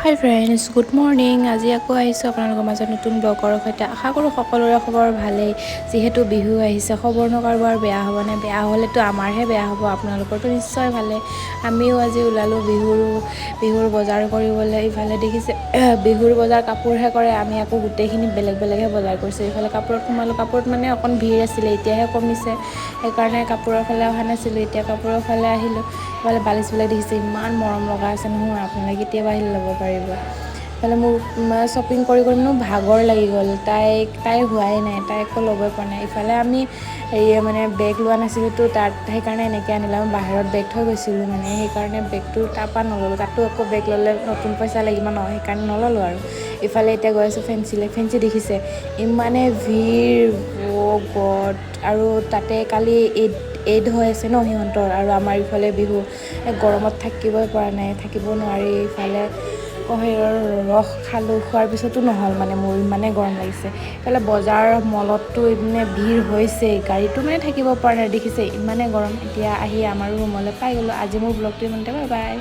হাই friends, good morning. আজি আকৌ আহিছোঁ আপোনালোকৰ মাজত নতুন ব্লগৰ সৈতে। আশা কৰোঁ সকলোৰে খবৰ ভালেই। যিহেতু বিহু আহিছে, খবৰনো কাৰোবাৰ বেয়া হ'বনে? বেয়া হ'লেতো আমাৰহে বেয়া হ'ব, আপোনালোকৰতো নিশ্চয় ভালেই। আমিও আজি ওলালোঁ বিহুৰ বিহুৰ বজাৰ কৰিবলৈ। ইফালে দেখিছে, বিহুৰ বজাৰ কাপোৰহে কৰে, আমি আকৌ গোটেইখিনি বেলেগ বেলেগহে বজাৰ কৰিছোঁ। ইফালে কাপোৰত সোমালোঁ। কাপোৰত মানে অকণ ভিৰ আছিলে, এতিয়াহে কমিছে। সেইকাৰণে কাপোৰৰ ফালে অহা নাছিলোঁ, এতিয়া কাপোৰৰ ফালে আহিলোঁ। ইফালে বালিচবিলাক দেখিছে, ইমান মৰম লগা আছে নহয়, আপোনালোকে কেতিয়াবা আহিলে ল'ব পাৰিব। ইফালে মোৰ শ্বপিং কৰি কৰি মোৰ ভাগৰ লাগি গ'ল। তাইৰ হোৱাই নাই, তাই একো ল'বই পৰা নাই। ইফালে আমি হেৰি মানে বেগ লোৱা নাছিলোঁতো তাত, সেইকাৰণে এনেকৈ আনিলোঁ। আমি বাহিৰত বেগ থৈ গৈছিলোঁ মানে, সেইকাৰণে বেগটো তাৰপৰা নল'লোঁ। তাতো আকৌ বেগ ল'লে নতুন পইচা লাগিব ন, সেইকাৰণে নল'লোঁ আৰু। ইফালে এতিয়া গৈ আছোঁ ফেঞ্চিলৈ। ফেঞ্চি দেখিছে, ইমানে ভিৰ, অ' গড! আৰু তাতে কালি ঈদ ঈদ হৈ আছে ন সিহঁতৰ, আৰু আমাৰ ইফালে বিহু। গৰমত থাকিবই পৰা নাই, থাকিব নোৱাৰি। ইফালে কুঁহিয়াৰৰ ৰস খালোঁ, খোৱাৰ পিছতো নহ'ল মানে মোৰ, ইমানেই গৰম লাগিছে। ইফালে বজাৰ মলততো মানে ভিৰ হৈছেই, গাড়ীতো মানে থাকিব পৰা নাই। দেখিছে, ইমানেই গৰম। এতিয়া আহি আমাৰো ৰুমলৈ পাই গ'লোঁ। আজি মোৰ ব্লগটো ইমানতে, বাই বাই।